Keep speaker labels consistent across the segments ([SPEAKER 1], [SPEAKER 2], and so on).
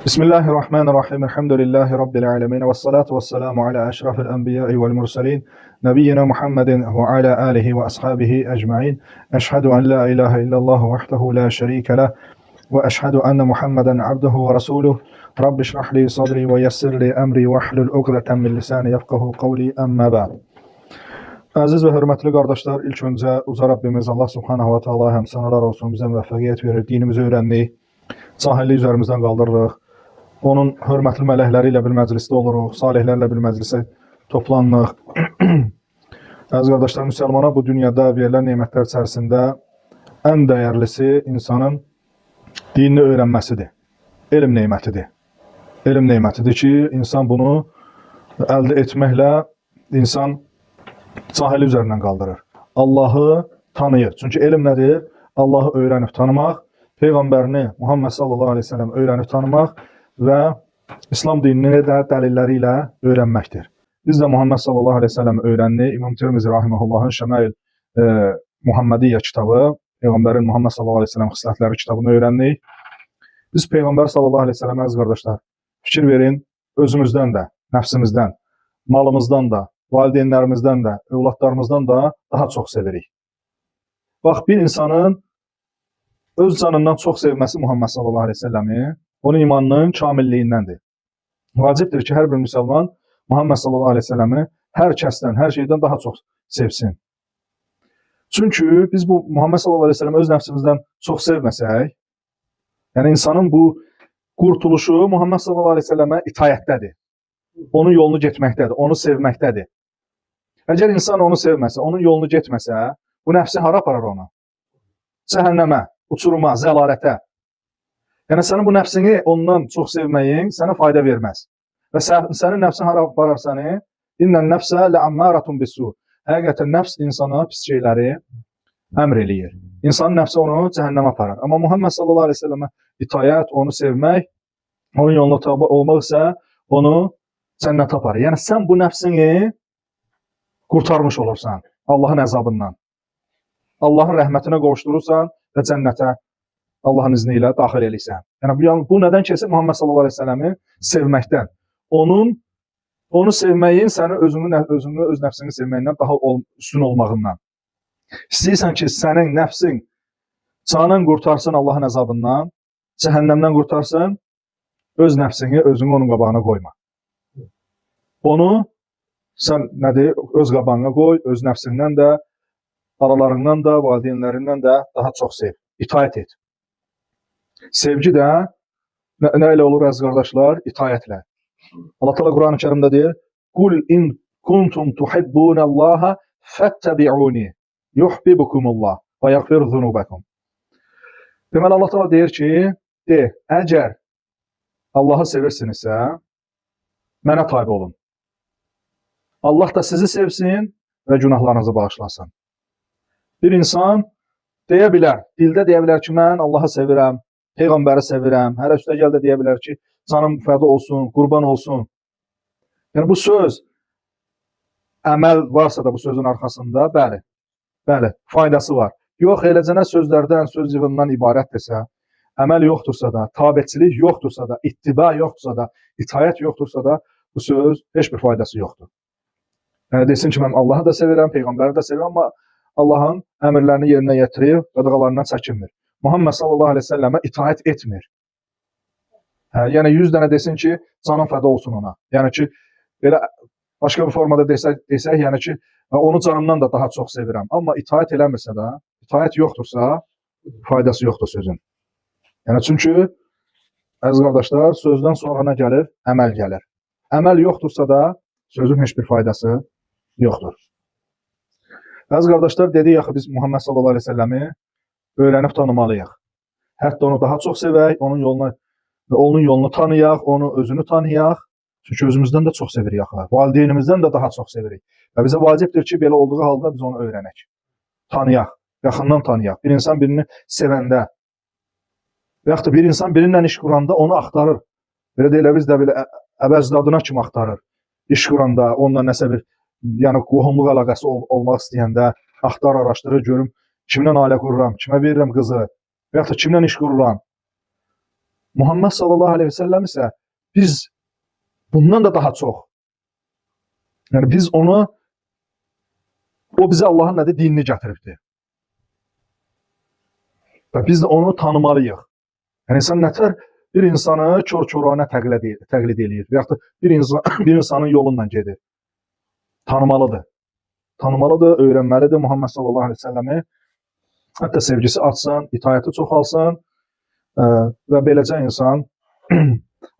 [SPEAKER 1] Bismillahirrahmanirrahim. Elhamdülillahi Rabbil alemin. Və salatu və selamu alə əşrafil ənbiyai vəl mürsəlin. Nəbiyyina Muhammedin və alə alihi və ashabihi ecmain. Əşhədu ən la ilahə illallah vahdehu la şərikə ləh və əşhədu ənə Muhammeden abduhu və rasuluh. Rabbi şrah li sadri və yessir li əmri və ahlul uqdətən min lisani yefqahu qavli əmmə bə'd. Əziz və hörmətli qardaşlar, ilk öncə uca Rabbimiz Allah Subhanahu və Teala həm sanalar olsun, bizə müvəffəqiyyət verir, dinimizi öyrəndik, cahillik üzərimizdən qaldırırıq. Onun hörmətli mələkləri ilə bir məclisdə oluruq, salihlərlə bir məclisə toplanırıq. Əziz qardaşlar, müsəlmana bu dünyada verilən nemətlər içərisində ən dəyərlisi insanın dinini öyrənməsidir. Elm nemətidir. Elm nemətidir ki, insan bunu əldə etməklə insan cahili üzərindən qaldırır. Allahı tanıyır. Çünki elm nədir? Allahı öyrənib tanımaq, Peyğəmbərini Muhammed sallallahu aleyhi ve sellem öyrənib tanımaq və İslam dinini də dəlilləri ilə öyrənməkdir. Biz də Muhammed sallallahu aleyhi ve sellem öyrəndik. İmam Tirmizi rahimehullahın Şəmail Muhammediyyə kitabı, Peyğəmbərin Muhammed sallallahu aleyhi ve sellem xislətləri kitabını öyrəndik. Biz Peyğəmbər sallallahu aleyhi ve sellem əziz qardaşlar, fikir verin, özümüzdən də, nəfsimizdən, malımızdan da, valideynlərimizdən də, övladlarımızdan da daha çox sevirik. Bax, bir insanın öz canından çox sevməsi Muhammed sallallahu aleyhi ve selləmi, onun imanının kamilliyindəndir. Vacibdir ki, hər bir müsəlman Muhammed sallallahu aleyhi ve selləmi hər kəsdən, hər şeydən daha çox sevsin. Çünki biz bu Muhammed sallallahu aleyhi ve selləmi öz nəfsimizdən çox sevməsək, yəni insanın bu qurtuluşu Muhammed sallallahu aleyhi ve səlləmə itayətdədir. Onun yolunu getməkdədir, onu sevməkdədir. Əgər insan onu sevməsə, onun yolunu getməsə, bu nəfsi hara aparar onu? Cəhənnəmə, uçuruma, zəlalətə. Yəni sənin bu nəfsini ondan çox sevməyin sənə fayda verməz. Və sənin nəfsin hara aparar səni? İnnən nəfsə ləəmməratun bisu. Həqiqətən nəfs insana pis şeyləri əmr eləyir. İnsanın nəfsi onu cəhənnəmə aparar. Amma Muhammed sallallahu aleyhi ve sellemə itayət, onu sevmək, onun yoluna tabi olmaq isə onu cənnətə aparır. Yəni sən bu nəfsini qurtarmış olursan Allahın əzabından. Allahın rəhmətinə qovuşdurursan və cənnətə Allahın izni ilə daxil eləyirsən. Yəni bu nədən keçir? Muhammed sallallahu aleyhi ve selləmi sevməkdən. Onu sevməyin səni özünü öz nəfsini sevməyindən daha üstün olmağından. İstəyirsən ki, sənin nəfsin canın qurtarsın Allahın əzabından, cəhənnəmdən qurtarsın, öz nəfsini özünü onun qabağına qoyma. Onu sən nədir? Öz qabağına qoy, öz nəfsindən də, aralarından da, valideynlərindən də daha çox sev, itaət et. Sevgi də nə ilə olur əziz qardaşlar? İtaətlə. Allah Teala Quran-ı Kərimdə deyir: "Qul in kuntum tuhibbunallaha fattabi'uni yuhibbukumullah və yaghfir zunubakum." Deməli Allah Teala deyir ki, de, əgər Allahı sevirsinizsə, mənə tabe olun. Allah da sizi sevsin və günahlarınızı bağışlasın. Bir insan deyə bilər, dildə deyə bilər ki, mən Allahı sevirəm, Peyğəmbəri sevirəm. Hələ üstə gəl də deyə bilər ki, canım fəda olsun, qurban olsun. Yəni bu söz, əməl varsa da bu sözün arxasında, bəli, bəli, faydası var. Yox, eləcənə sözlərdən, söz yığından ibarətdirsə, əməl yoxdursa da, tabeçilik yoxdursa da, ittiba yoxdursa da, itayət yoxdursa da, bu söz heç bir faydası yoxdur. Yəni desin ki, mən Allahı da sevirəm, Peyğəmbəri də sevirəm, amma Allahın əmrlərini yerinə yetirir, qadağalarından çəkinmir. Muhammed sallallahu aleyhi ve sellemə itaət etmir. Hə, yəni 100 dənə desin ki, canım fəda olsun ona. Yəni ki, belə başqa bir formada desək, yəni ki, onu canımdan da daha çox sevirəm. Amma itaət eləmirsə də, itaət yoxdursa, faydası yoxdur sözün. Yəni çünki, əziz qardaşlar, sözdən sonra nə gəlir? Əməl gəlir. Əməl yoxdursa da, sözün heç bir faydası yoxdur. Əziz qardaşlar, dedik axı biz Muhammed sallallahu aleyhi ve selləmi öyrənib tanımalıyıq. Hətta onu daha çox sevək, onun yolunu tanıyaq, onu özünü tanıyaq. Çünki özümüzdən də çox sevirik axı. Valideynimizdən də daha çox sevirik. Və bizə vacibdir ki, belə olduğu halda biz onu öyrənək. Tanıyaq, yaxından tanıyaq. Bir insan birini sevəndə və yaxud da bir insan birinlə iş quranda onu axtarır. Belə deyil, biz də belə əbəzdadına kimi axtarır. İş quranda, onunla nəsə bir, yəni qohumluq əlaqəsi olmaq istəyəndə axtar, araşdırır, görüm kimlə ailə qururam, kimə verirəm qızı və yaxud da kimlə iş qururam. Muhammed sallallahu aleyhi ve sellem isə biz bundan da daha çox. Yəni biz onu, o bizə Allahın nədir? Dinini gətiribdir. Və biz də onu tanımalıyıq. Yəni insan nətər bir insanı kör-köranə təqlid eləyir və yaxud da bir insanın yolundan gedir. Tanımalıdır. Tanımalıdır, öyrənməlidir Muhammed sallallahu aleyhi ve selləmi. Hətta sevgisi artsın, itaəti çoxalsın və beləcə insan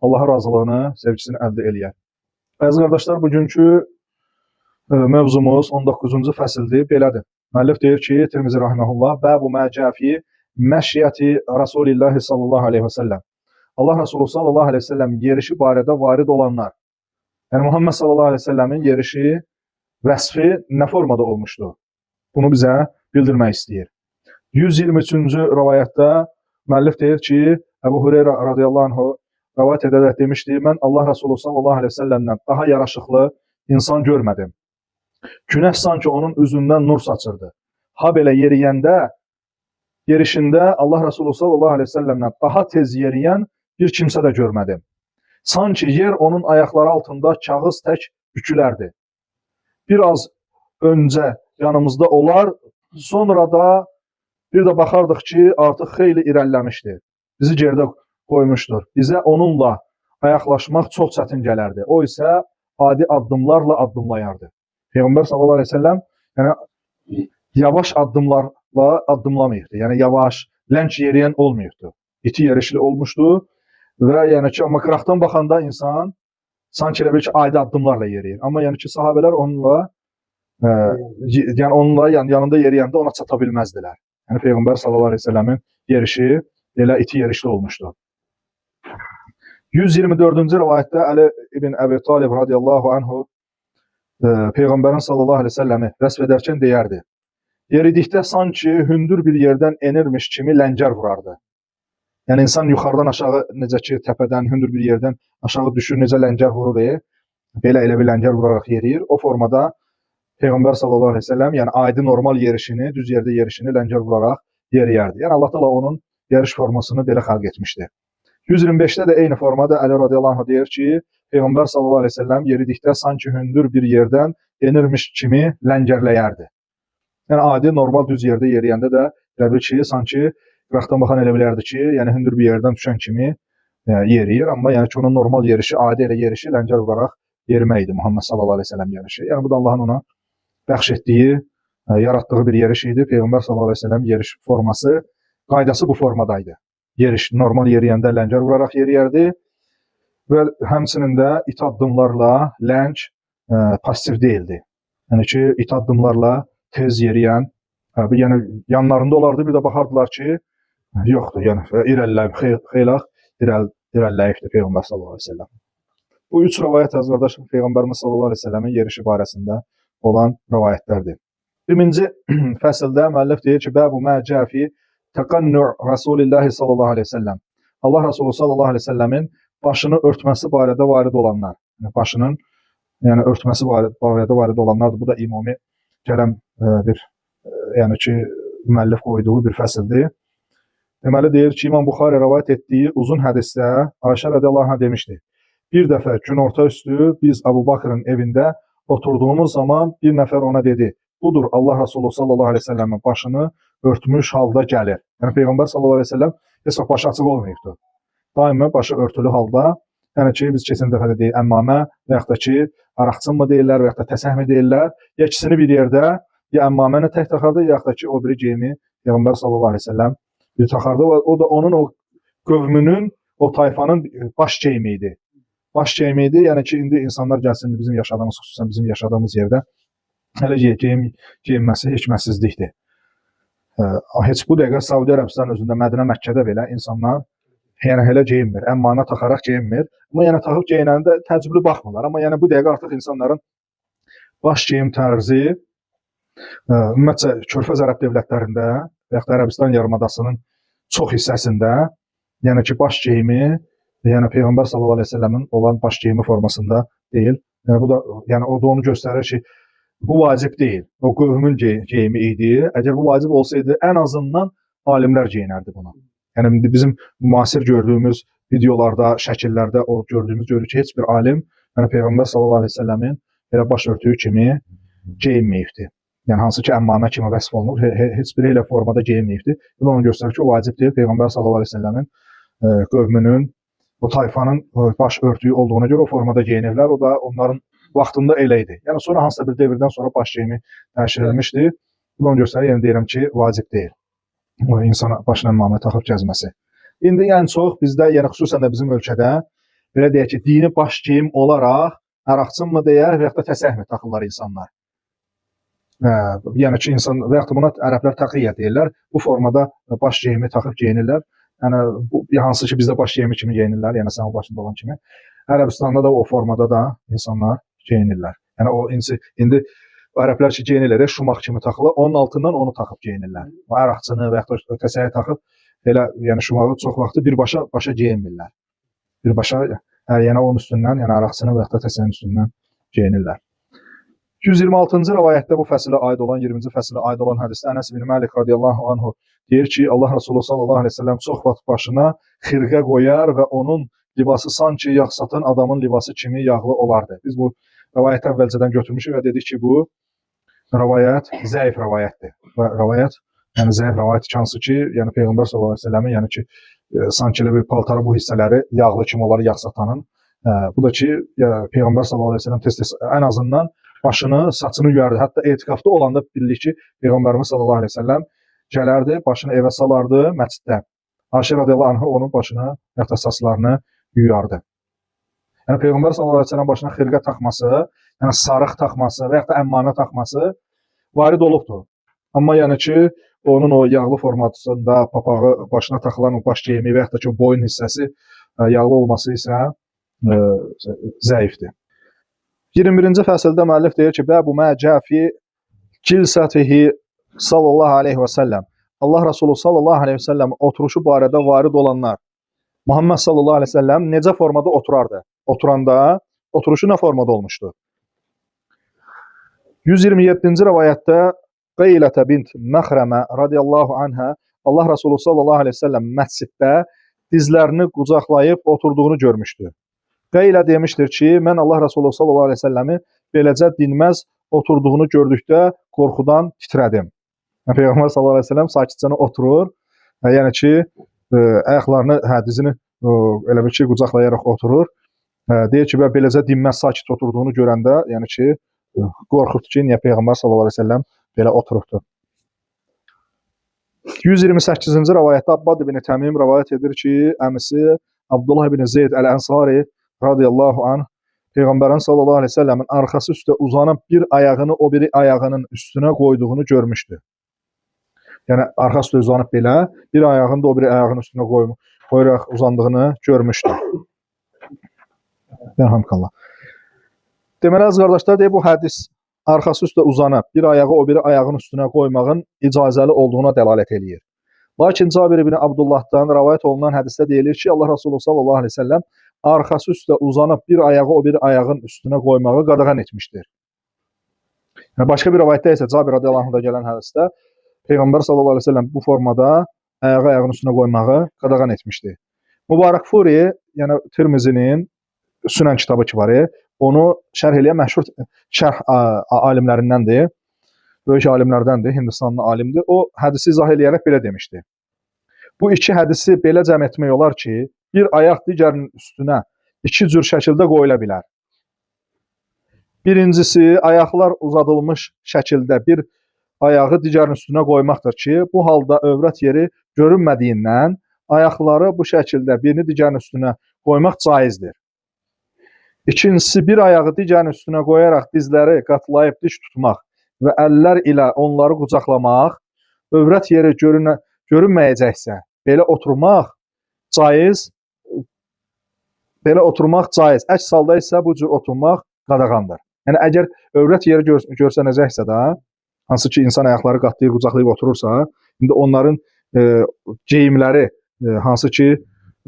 [SPEAKER 1] Allahın razılığını, sevgisini əldə eləyər. Əziz qardaşlar, bugünkü mövzumuz 19-cu fəsildir, belədir. Müəllif deyir ki, Tirmizi rahimehullah, Bəbu mə cəfi məşiyyəti Rasulillahi sallallahu aleyhi və səlləm. Allah Resulü sallallahu aleyhi və səlləm yerişi barədə varid olanlar. Yəni Muhammed sallallahu aleyhi və səlləmin yerişi, vəsfi nə formada olmuşdu? Bunu bizə bildirmək istəyir. 123-cü rəvayətdə müəllif deyir ki, Əbu Hüreyrə radiyallahu anhu rəvayət edərək demişdi, mən Allah Resulü sallallahu aleyhi və səlləmdən daha yaraşıqlı insan görmədim. Günəş sanki onun üzündən nur saçırdı. Ha belə yeriyəndə, yerişində Allah Resulü sallallahu aleyhi və səlləmdən daha tez yeriyən bir kimsə də görmədim. Sanki yer onun ayaqları altında kağız tək bükülərdi. Bir az öncə yanımızda olar, sonra da bir də baxardıq ki, artıq xeyli irəliləmişdi. Bizi geridə qoymuşdur. Bizə onunla ayaqlaşmaq çox çətin gələrdi. O isə adi addımlarla addımlayardı. Peyğəmbər sallallahu aleyhi ve sellem yəni, yavaş addımlarla addımlamayırdı. Yəni yavaş, ləng yeriyən olmayırdı. İti yerişli olmuşdu və yəni ki, amma qıraqdan baxanda insan sanki elə bil ki, adi addımlarla yeriyir. Amma yəni ki, sahabələr onunla yəni yanında yeriyəndə ona çata bilməzdilər. Yəni Peyğəmbər sallallahu aleyhi ve sellemin yerişi elə iti yerişli olmuşdu. 124-cü rivayətdə Əli ibn Əbi Talib radiyallahu anhu Peyğəmbərin sallallahu aleyhi ve selləmi vəsf edərkən deyərdi. Yeridikdə sanki hündür bir yerdən enirmiş kimi ləngər vurardı. Yəni insan yuxarıdan aşağı necə ki təpədən hündür bir yerdən aşağı düşür, necə ləngər vurur, belə elə bir ləngər vuraraq yeriyir. O formada Peyğəmbər sallallahu aleyhi ve sellem yəni adi normal yerişini, düz yerdə yerişini ləngər vuraraq yeriyərdi. Yəni Allah Teala onun yeriş formasını belə xəlq etmişdi. 125-də də eyni formada Əli radiyallahu anh deyir ki, Peyğəmbər sallallahu aleyhi ve sellem yeridikdə sanki hündür bir yerdən enirmiş kimi ləngərləyərdi. Yəni adi normal düz yerdə yeriyəndə də elə bil ki, sanki qıraqdan baxan elə bilərdi ki, yəni hündür bir yerdən düşən kimi yeriyir. Amma yəni ki, onun normal yerişi, adi elə yerişi ləngər vuraraq yerimək idi Muhammed sallallahu aleyhi ve sellem yerişi. Yəni bu da Allahın ona bəxş etdiyi, yaratdığı bir yeriş idi. Peyğəmbər sallallahu aleyhi ve sellem yeriş forması, qaydası bu formadaydı. Yeriş, normal yeriyəndə ləngər vuraraq yeriyərdi və həmçinin də it addımlarla ləng pasiv deyildi. Yəni ki, it addımlarla tez yeriyən, yəni yanlarında olardı, bir də baxardılar ki, yoxdur, yəni irəliləyib, xeylaq irəliləyibdir Peyğəmbər sallallahu aleyhi ve sellem. Bu üç rəvayət əziz qardaşım, Peyğəmbərimiz sallallahu aleyhi ve sellemin yerişi barəsində olan rəvayətlərdir. 20-ci fəsildə müəllif deyir ki, Bəbu mə cəfi təqannu Rasulillahi sallallahu aleyhi ve sellem. Allah Resulü sallallahu aleyhi ve sellemin başını örtməsi barədə varid olanlar. Yəni, başının yəni, örtməsi barədə varid olanlardır. Bu da ümumi gələn bir, yəni ki, müəllif qoyduğu bir fəsildir. Deməli, deyir ki, İmam Buxari rəvayət etdiyi uzun hədisdə Ayşə radiyallahu anh demişdi. Bir dəfə günorta üstü biz Əbu Bakrın evində oturduğumuz zaman bir nəfər ona dedi, budur Allah Resulü sallallahu aleyhi ve sellemin başını örtmüş halda gəlir. Yəni Peyğəmbər sallallahu aleyhi ve sellem heç vaxt başı açıq olmayıbdır. Daima başı örtülü halda, yəni ki, biz keçən dəfə də deyik, əmmamə və yaxud da ki, araqçın mı deyirlər və yaxud da təsəh mi deyirlər, ya ikisini bir yerdə, ya əmmaməni tək taxardı, ya yaxud da ki, o biri geyimi Peyğəmbər sallallahu aleyhi ve sellem bir taxardı. O da onun o qövmünün, o tayfanın baş geyimi idi. Baş geyimi idi, yəni ki, indi insanlar gəlsin bizim yaşadığımız, xüsusən bizim yaşadığımız yerdə hələ geyim geyinməsi hikmətsizlikdir. Heç bu dəqiqə Saudi Ərəbistanın özündə, Mədinə, Məkkədə belə insanlar yəni elə geyinmir, əmmamə taxaraq geyinmir. Amma yəni taxıb geyinəndə təəccüblü baxmırlar. Amma yəni bu dəqiqə artıq insanların baş geyim tərzi ümumiyyətcə Körfəz Ərəb dövlətlərində və yaxud da Ərəbistan yarımadasının çox hissəsində, yəni ki, baş geyimi, yəni Peyğəmbər sallallahu əleyhi və səlləmin olan baş geyimi formasında deyil. Yəni bu da, yəni o da onu göstərir ki, bu vacib deyil. O qövmün geyimi idi. Əgər bu vacib olsaydı, ən azından alimlər geyinərdi bunu. Yəni indi bizim müasir gördüyümüz videolarda, şəkillərdə o gördüyümüz görürük ki, heç bir alim yəni Peyğəmbər sallallahu əleyhi və səlləmin elə baş örtüyü kimi geyinməyibdir. Yəni hansı ki əmmamə kimi vəsf olunur, heç biri elə formada geyinməyibdir. Bu da onu göstərir ki, o vacib deyil. Peyğəmbər sallallahu əleyhi və səlləmin qövmünün, o tayfanın baş örtüyü olduğuna görə o formada geyinirlər. O da onların vaxtında elə idi. Yəni sonra hansısa bir devirdən sonra baş geyimi dəyişdirilmişdi. Bu da onu göstərir, yəni deyirəm ki, vacib deyil. O insana başına əmmamə taxıb gəzməsi. İndi ən çox bizdə, yəni xüsusən də bizim ölkədə belə deyək ki, dini baş geyim olaraq əraqçınmı deyər və yaxud da təsəhmi taxırlar insanlar. Yəni ki, insan və yaxud da buna ərəblər təqiyyə deyirlər. Bu formada baş geyimi taxıb geyinirlər. Yəni bu hansı ki bizdə baş geyimi kimi geyinirlər, yəni sənin başında olan kimi. Ərəbistanda da o formada da insanlar geyinirlər. Yəni o indi ərəblər ki geyinirlər, şumaq kimi taxılır, onun altından onu taxıb geyinirlər. O əraqçını və yaxud da təsəyi taxıb elə yəni şumağı çox vaxtı birbaşa başa geyinmirlər. Birbaşa yəni onun üstündən, yəni əraqçını və yaxud da təsəyin üstündən geyinirlər. 226-cı rəvayətdə bu fəsilə aid olan, 20-ci fəsilə aid olan hədisdə Ənəs ibn Məlik radiyallahu anhu deyir ki, Allah Resulü sallallahu əleyhi və səlləm çox vaxt başına xirqə qoyar və onun libası sanki yağ satan adamın libası kimi yağlı olardı. Biz bu rəvayəti əvvəlcədən götürmüşük və dedik ki, bu rəvayət zəif rəvayətdir. Və rəvayət, yəni zəif rəvayət ki, hansı ki, yəni Peyğəmbər sallallahu əleyhi və səlləmin, yəni ki, sanki elə bir paltarı bu hissələri yağlı kimi olar yağ satanın. Bu da ki, Peyğəmbər sallallahu əleyhi və səlləm tez-tez ən azından başını, saçını yuyardı. Hətta etiqafda olanda bilirik ki, Peyğəmbərimiz sallallahu əleyhi və səlləm gələrdi, başını evə salardı məsciddə. Ayşə radiyallahu anha onun başını, hətta saçlarını yuyardı. Yəni Peyğəmbər sallallahu əleyhi və səlləm başına xirqə taxması, yəni sarıq taxması və yaxud da əmmamə taxması varid olubdur. Amma yəni ki, onun o yağlı formatında papağı başına taxılan o baş geyimi və yaxud da ki, o boyun hissəsi yağlı olması isə zəifdir. 21-ci fəsildə müəllif deyir ki, Bəbu mə cəfi cilsətihi sallallahu aleyhi və səlləm. Allah Resulü sallallahu aleyhi və səlləm oturuşu barədə varid olanlar. Muhammed sallallahu aleyhi və səlləm necə formada oturardı? Oturanda oturuşu nə formada olmuşdu? 127-ci rəvayətdə Qeylətə bint Məxrəmə radiyallahu anhə Allah Resulü sallallahu aleyhi və səlləm məsciddə dizlərini qucaqlayıb oturduğunu görmüşdü. Qeylə demişdir ki, mən Allah Resulü sallallahu əleyhi və səlləmi beləcə dinməz oturduğunu gördükdə qorxudan titrədim. Yəni, Peyğəmbər sallallahu əleyhi və səlləm sakitcə oturur, yəni ki, ayaqlarını, dizini elə bil ki, qucaqlayaraq oturur. Deyir ki, beləcə dinməz sakit oturduğunu görəndə, yəni ki, qorxurdu ki, niyə Peyğəmbər sallallahu əleyhi və səlləm belə oturubdu. 128-ci rəvayətdə Abbad ibn Təmim rəvayət edir ki, əmisi Abdullah ibn Zeyd əl-Ənsari radiyallahu anh Peyğəmbərin sallallahu əleyhi və səlləmin arxası üstə uzanıb bir ayağını o biri ayağının üstünə qoyduğunu görmüşdü. Yəni arxası üstə uzanıb belə bir ayağını da o biri ayağının üstünə qoyaraq uzandığını görmüşdü. Rəhmətullah. Deməli əziz qardaşlar, deyə bu hədis arxası üstə uzanıb bir ayağı o biri ayağın üstünə qoymağın icazəli olduğuna dəlalət eləyir. Lakin Cabir ibn Abdullahdan rəvayət olunan hədisdə deyilir ki, Allah Resulü sallallahu əleyhi və səlləm arxası üstə uzanıb bir ayağı o bir ayağın üstünə qoymağı qadağan etmişdir. Yəni, başqa bir rəvayətdə isə Cabir radiyallahu anhda gələn hədisdə Peyğəmbər sallallahu əleyhi və səlləm bu formada ayağı ayağın üstünə qoymağı qadağan etmişdir. Mübarək Furi, yəni Tirmizinin Sünən kitabı ki var, onu şərh eləyən məşhur şərh alimlərindəndir. Böyük alimlərdəndir, Hindistanlı alimdir. O hədisi izah eləyərək belə demişdi. Bu iki hədisi belə cəm etmək olar ki, bir ayaq digərinin üstünə iki cür şəkildə qoyula bilər. Birincisi, ayaqlar uzadılmış şəkildə bir ayağı digərinin üstünə qoymaqdır ki, bu halda övrət yeri görünmədiyindən ayaqları bu şəkildə birini digərinin üstünə qoymaq caizdir. İkincisi, bir ayağı digərinin üstünə qoyaraq dizləri qatlayıb dik tutmaq və əllər ilə onları qucaqlamaq, övrət yeri görünməyəcəksə, belə oturmaq caiz, Əks halda isə bu cür oturmaq qadağandır. Yəni, əgər övrət yeri görsənəcəksə də, hansı ki, insan ayaqları qatlayıb, qucaqlayıb oturursa, indi onların geyimləri, hansı ki,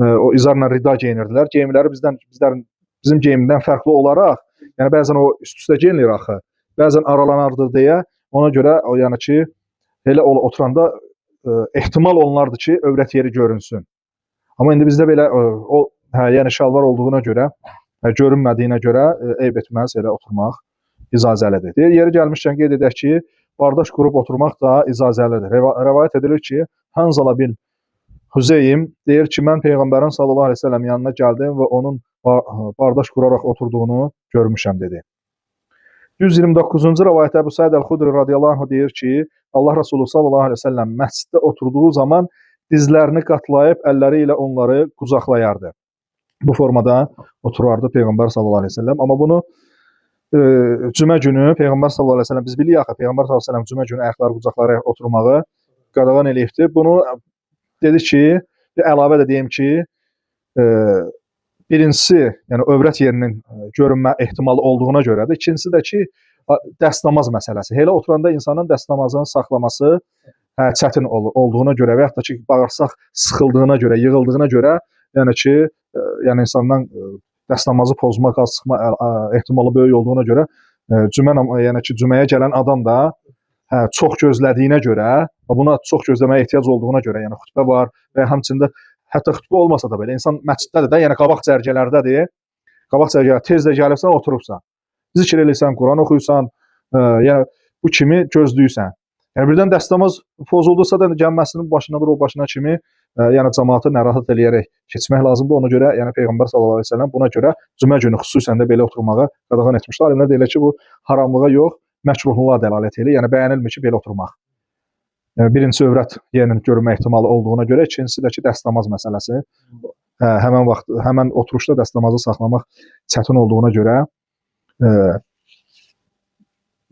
[SPEAKER 1] o izarla rida geyinirdilər, geyimləri bizim geyimdən fərqli olaraq, yəni bəzən o üst-üstə geyinilir axı, bəzən aralanardı deyə, ona görə o yəni ki, elə oturanda ehtimal olunardı ki, övrət yeri görünsün. Amma indi bizdə belə o yəni şalvar olduğuna görə, görünmədiyinə görə eyb etməz, elə oturmaq icazəlidir. Deyir, yeri gəlmişkən qeyd edək ki, bardaş qurub oturmaq da icazəlidir. Rəvayət edilir ki, Hanzala bin Hüzeym deyir ki, mən Peyğəmbərin sallallahu əleyhi və səlləm yanına gəldim və onun bardaş quraraq oturduğunu görmüşəm dedi. 129-cu rəvayətdə Əbu Said əl-Xudri radiyallahu anh deyir ki, Allah Resulü sallallahu əleyhi və səlləm məsciddə oturduğu zaman dizlərini qatlayıb əlləri ilə onları qucaqlayardı. Bu formada oturardı Peyğəmbər sallallahu əleyhi və səlləm. Amma bunu cümə günü Peyğəmbər sallallahu əleyhi və səlləm biz bilirik axı Peyğəmbər sallallahu əleyhi və səlləm cümə günü ayaqları qucaqlayaraq oturmağı qadağan eləyibdi. Bunu dedi ki, bir əlavə də deyim ki, birincisi, yəni övrət yerinin görünmə ehtimalı olduğuna görədir. İkincisi də ki, dəstnamaz məsələsi. Elə oturanda insanın dəstnamazını saxlaması çətin olduğuna görə və yaxud da ki, bağırsaq sıxıldığına görə, yığıldığına görə, yəni ki, yəni insandan dəstnamazı pozma, qaz çıxma ehtimalı böyük olduğuna görə cümə, yəni ki, cüməyə gələn adam da çox gözlədiyinə görə və buna çox gözləməyə ehtiyac olduğuna görə, yəni xütbə var və həmçində hətta xütbə olmasa da belə insan məsciddədir də, yəni qabaq cərgələrdədir. Qabaq cərgələr tez də gəlibsən, oturubsan. Zikr eləyirsən, Quran oxuyursan, yəni bu kimi gözləyirsən. Yəni birdən dəstəmaz pozuldusa da gəlməsinin başındadır o başına kimi, yəni cəmaatı narahat eləyərək keçmək lazımdır. Ona görə, yəni Peyğəmbər sallallahu əleyhi və səlləm buna görə cümə günü xüsusən də belə oturmağa qadağan etmişdir. Alimlər deyirlər ki, bu haramlığa yox, məkruhluğa dəlalət eləyir. Yəni bəyənilmir ki, belə oturmaq. Yəni birincisi övrət yerinin görünmə ehtimalı olduğuna görə, ikincisi də ki, dəstəmaz məsələsi. Həmən vaxt, həmən oturuşda dəstəmazı saxlamaq çətin olduğuna görə,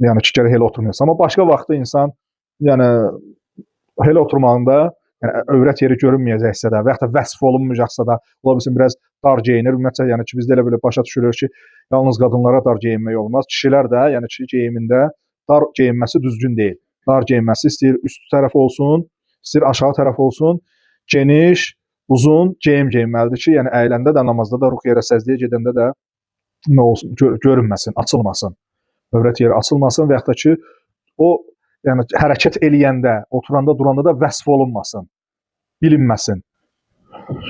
[SPEAKER 1] yəni ki, gərək elə oturmayasan. Amma başqa vaxtda insan, yəni elə oturmağında, yəni övrət yeri görünməyəcəksə də və yaxud da vəsf olunmayacaqsa da, ola bilsin biraz dar geyinir. Ümumiyyətcə, yəni ki, bizdə elə belə başa düşülür ki, yalnız qadınlara dar geyinmək olmaz. Kişilər də, yəni ki, geyimində dar geyinməsi düzgün deyil. Dar geyinməsi istəyir üst tərəf olsun, istəyir aşağı tərəf olsun, geniş, uzun geyim geyinməlidir ki, yəni əyləndə də, namazda da, ruku yerə səcdəyə gedəndə də nə olsun, görünməsin, açılmasın. Övrət yeri açılmasın və yaxud da ki, o yəni hərəkət eləyəndə, oturanda, duranda da vəsf olunmasın, bilinməsin.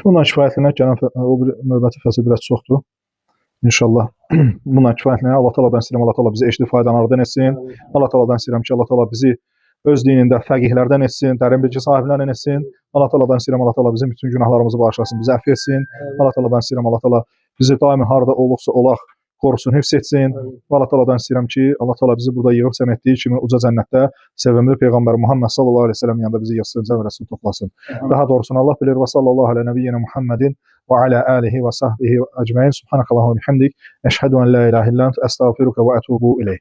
[SPEAKER 1] Bundan kifayətlənək, gələn o bir növbəti fəsil biraz çoxdur. İnşallah bundan kifayətlənək. Allah Taala'dan istəyirəm, Allah Taala bizi eşidib faydalanardan etsin. Allah Taala'dan istəyirəm ki, Allah Taala bizi öz dinində fəqihlərdən etsin, dərin bilgi sahiblərindən etsin. Allah Taala'dan istəyirəm, Allah Taala bizim bütün günahlarımızı bağışlasın, bizi əfv etsin. Allah Taala'dan istəyirəm, Allah Taala bizi daimi harda olursa olaq qorusun, hifz etsin. Və Allah Taala'dan istəyirəm ki, Allah Taala bizi burada yığıb cəm etdiyi kimi uca cənnətdə sevimli Peyğəmbər Muhammed sallallahu əleyhi və səlləm yanında bizi yığsın, cəmrəsini toplasın. Daha doğrusunu Allah bilir. Və sallallahu alə nəbiyyina Muhammedin və alə alihi və sahbihi ecmaîn. Subhanakallahumma bihamdik. Əşhədu en la ilahe illə ent, əstəğfiruke və etubu ileyh.